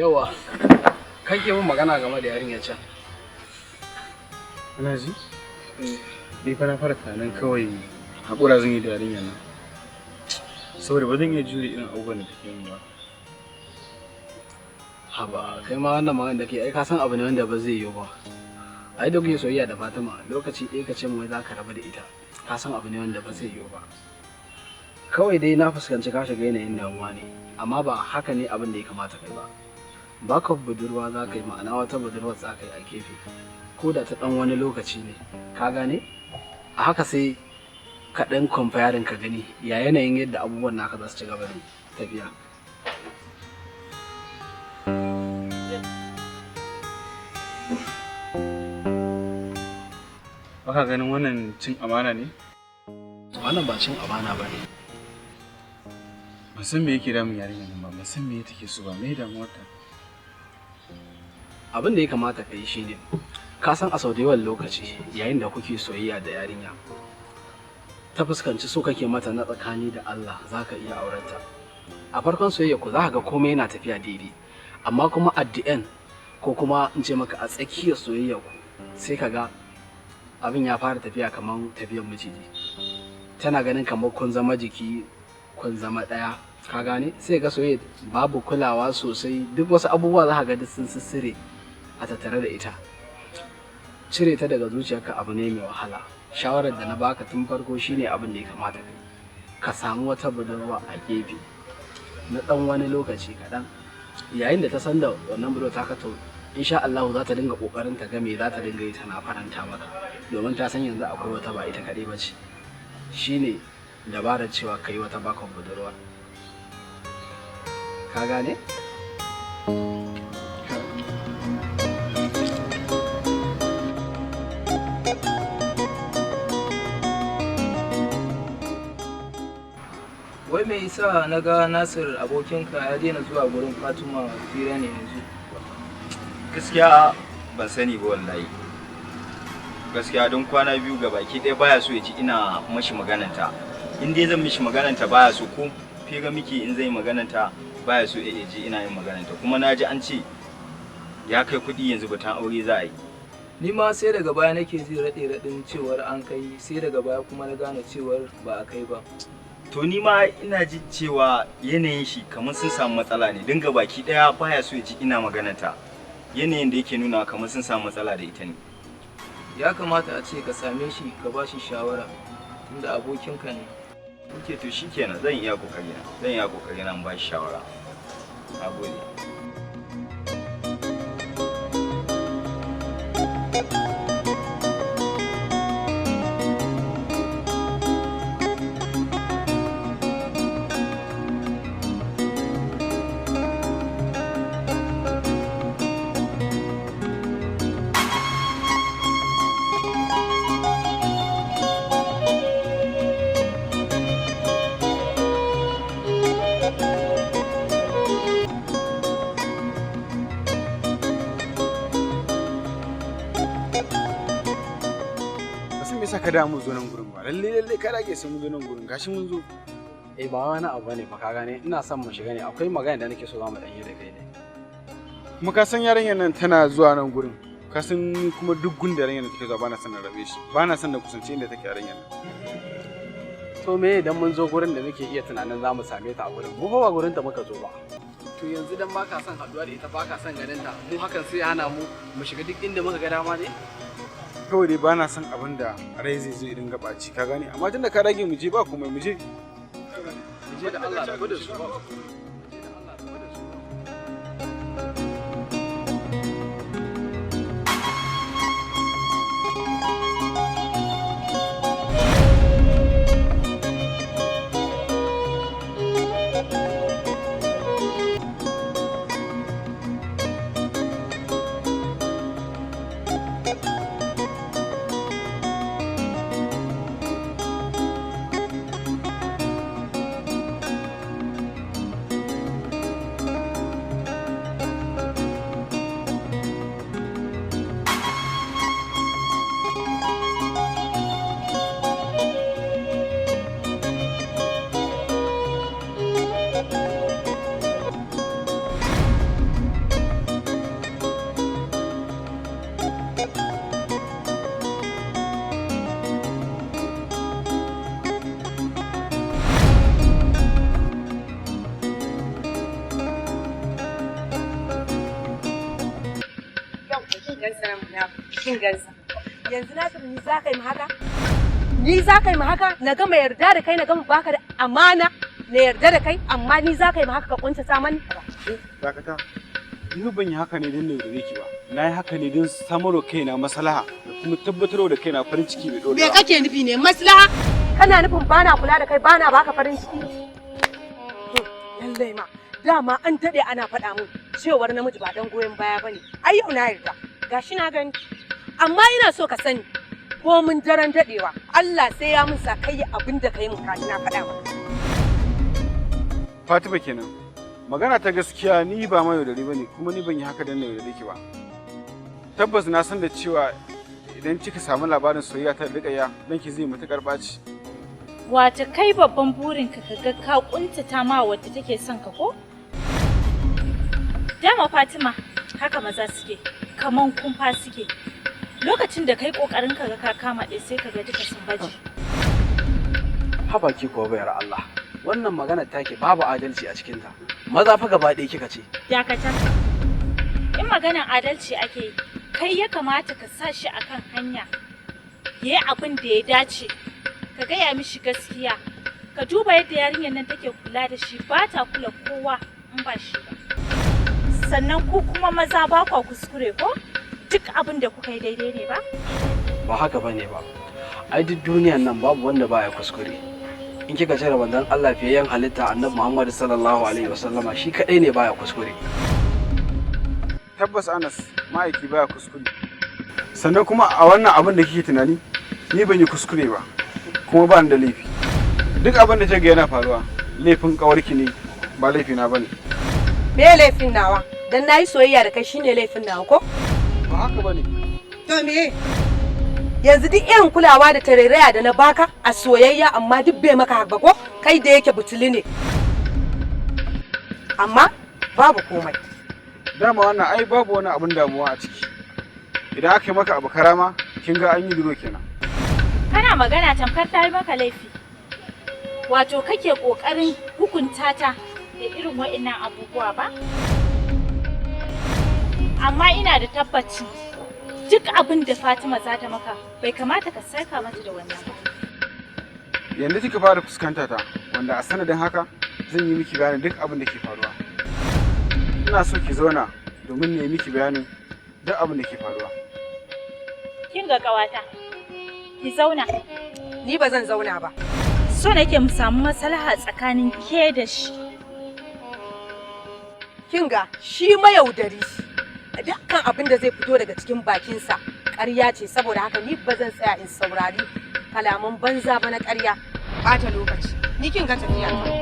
Yawa, kake mun magana game da yarinyar can. Ana ji? Ni fa na fara tunanin kawai haƙura zan yi da yarinyar nan. Saboda ba zan iya jure irin abubuwan da take min ba. Haba, kai ma wannan magana da ke ai ka san abu ne wanda ba zai yiwu ba. Ai da kuke soyayya da Fatima lokaci ɗaya ka ce mu wai za ka rabu da ita. Ka san abu ne wanda ba zai yiwu ba. Kawai dai na fuskanci ka shiga yanayin damuwa ne, amma ba haka ne abin da ya kamata kai ba. Backup budurwa za ka yi, ma'ana wata budurwa za ka yi a gefe, ko da ta ɗan wani lokaci ne, ka gane? A haka sai ka ɗan comparing ka gani ya yanayin yadda abubuwan naka za su ci gaba da tafiya. Baka ganin wannan cin amana ne? Wannan ba cin amana ba ne. Ban san me yake damun yarinyar nan ba, ban san me take so ba, me damuwarta. Abin da ya kamata ka yi shine, ka san a sau da yawan lokaci yayin da kuke soyayya da yarinya, ta fuskanci so kake mata na tsakani da Allah za ka iya aurenta. A farkon soyayya ku za ka ga komai yana tafiya daidai, amma kuma at the end ko kuma in ce maka a tsakiyar soyayya ku sai ka ga abin ya fara tafiya kamar tafiyar maciji. Tana ganin kamar kun zama jiki, kun zama ɗaya, ka gane? Sai ga soyayya babu kulawa sosai, duk wasu abubuwa za ka ga duk sun sissire a tattare da ita. Cire ta daga zuciyarka abu ne mai wahala. Shawarar da na baka tun farko shine abin da ya kamata kai. Ka samu wata budurwa a gefe na ɗan wani lokaci kaɗan. Yayin da ta san da wannan budurwa taka to insha Allah za ta dinga ƙoƙarin ta ga me za ta dinga yi tana faranta maka. Domin ta san yanzu akwai wata ba ita kaɗai ba ce. Shine dabarar cewa ka yi wata bakon budurwa. Ka gane? Wai me yasa na ga Nasir abokinka ya daina zuwa gurin Fatima fira ne yanzu? Gaskiya ban sani ba wallahi. Gaskiya don kwana biyu ga baki ɗaya baya so ya ji ina mashi magananta. In dai zan mishi magananta baya so, ko fira miki in zai magananta baya so ya ji ina yin magananta. Kuma na ji an ce ya kai kuɗi yanzu batun aure za a yi. Ni ma sai daga baya nake jin raɗe-raɗin cewar an kai, sai daga baya kuma na gane cewar ba a kai ba. To ni ma ina ji cewa yanayin shi kamar sun samu matsala ne, dinga baki ɗaya baya so ya ji ina magananta. Yanayin da yake nuna kamar sun samu matsala da ita ne. Ya kamata a ce ka same shi ka ba shi shawara tunda abokinka ne. Ok, to shikenan, zan iya kokari na. Zan iya kokari na in ba shi shawara. Nagode. Ka da mu zo nan gurin ba. Lalle lalle ka dage sai mun zo nan gurin. Gashi mun zo. Eh ba wani abu bane fa, ka gane? Ina son mu shiga ne. Akwai magana da nake so za mu dan yi da kai ne. Kuma ka san yarinyar nan tana zuwa nan gurin. Ka san kuma duk gun da yarinyar nan take zuwa bana son na rabe shi. Bana son na kusance inda take yarinyar nan. To me idan mun zo gurin da muke iya tunanin za mu same ta a gurin? Mu fa ba gurin ta muka zo ba. To yanzu dan baka son haduwa da ita, baka son ganin ta, mu hakan sai ya hana mu mu shiga duk inda muka ga dama ne? Kawai dai bana son abin da rai zai zo idan gabaci, ka gane? Amma tunda ka rage mu je ba komai, mu je. Mu je da Allah rabu da su ba. nan kin gansa. Yanzu Nasiru, ni za ka yi haka? Ni za ka yi haka? Na gama yarda da kai, na gama baka da amana, na yarda da kai, amma ni za ka yi haka, ka kuntata mani? Dakata. Ni ban yi haka ne don na yaudare ki ba. Na yi haka ne don samarwa kaina maslaha da kuma tabbatarwa da kaina farin ciki mai Me ɗorewa. kake nufi ne maslaha? Kana nufin bana kula da kai, bana baka farin ciki? Lallai ma, dama an daɗe ana faɗa min cewar namiji ba dan goyon baya bane. Ai yau na yarda. Gashi na gani. Amma ina so ka sani, ko mun daren daɗewa, Allah sai ya mun sakayya abin da kai mun, kaji na faɗa maka. Fatima kenan. Magana ta gaskiya, ni ba mai yaudari bane, kuma ni ban yi haka don na yaudare ki ba. Tabbas na san da cewa idan kika samu labarin soyayya ta da Rukayya, ki zai matuƙar ɓaci. Wata kai babban burinka ka ga ka kuntata ma wadda take son ka, ko? Dama Fatima, haka maza suke, kaman kumfa suke. Lokacin da kai kokarin ka ga ka kama ɗaya, sai ka ga duka sun baje. Haba ki kuwa, bayar Allah, wannan magana take babu adalci a cikinta. Maza fa gaba ɗaya kika ce. Dakata. In maganan adalci ake yi, kai ya kamata ka sa shi akan hanya. Ya yi abin da ya dace. Ka gaya mishi gaskiya. Ka duba yadda yarinyar nan take kula da shi, ba ta kula kowa in ba shi ba. Sannan ku kuma maza ba kwa kuskure, ko? Duk abin da kuka yi daidai ne ba? Ba haka bane ba. Ai duk duniyan nan babu wanda baya kuskure. In kika cire manzon Allah, fiyayyen halitta, Annabi Muhammad sallallahu alaihi wasallama, shi kadai ne baya kuskure. Tabbas Anas, ma'aiki baya kuskure. Sannan kuma a wannan abin da kike tunani, ni ban yi kuskure ba, kuma ba ni da laifi. Duk abin da ga yana faruwa, laifin ƙawarki ne, ba laifina bane. Me laifin nawa? Dan nayi soyayya da kai shine laifin nawa, ko? Ba haka bane. To me? Yanzu duk irin kulawa da tarairaya da na baka a soyayya, amma duk bai maka haka ko? Kai da yake butuli ne. Amma babu komai. Dama wannan ai babu wani abin damuwa a ciki. Idan aka yi maka abu karama, kin ga an yi duro kenan. Kana magana tamkar ta yi maka laifi. Wato kake kokarin hukunta ta da irin wa'innan abubuwa ba? Amma ina da tabbacin duk abin da Fatima za ta maka, bai kamata ka saka mata da wannan ba. Yanzu kika fara fuskanta ta, wanda a sanadin haka zan yi miki bayanin duk abin da ke faruwa. Ina so ki zauna domin ne miki bayanin duk abin da ke faruwa. Kin ga ƙawata, ki zauna. Ni ba zan zauna ba. So nake mu samu maslaha tsakanin ke da shi. Kin ga shi mayaudari, dukkan abin da zai fito daga cikin bakinsa ƙarya ce. Saboda haka ni ba zan tsaya in saurari kalaman banza ba na ƙarya, ɓata lokaci. Ni kin ga tafiya ta.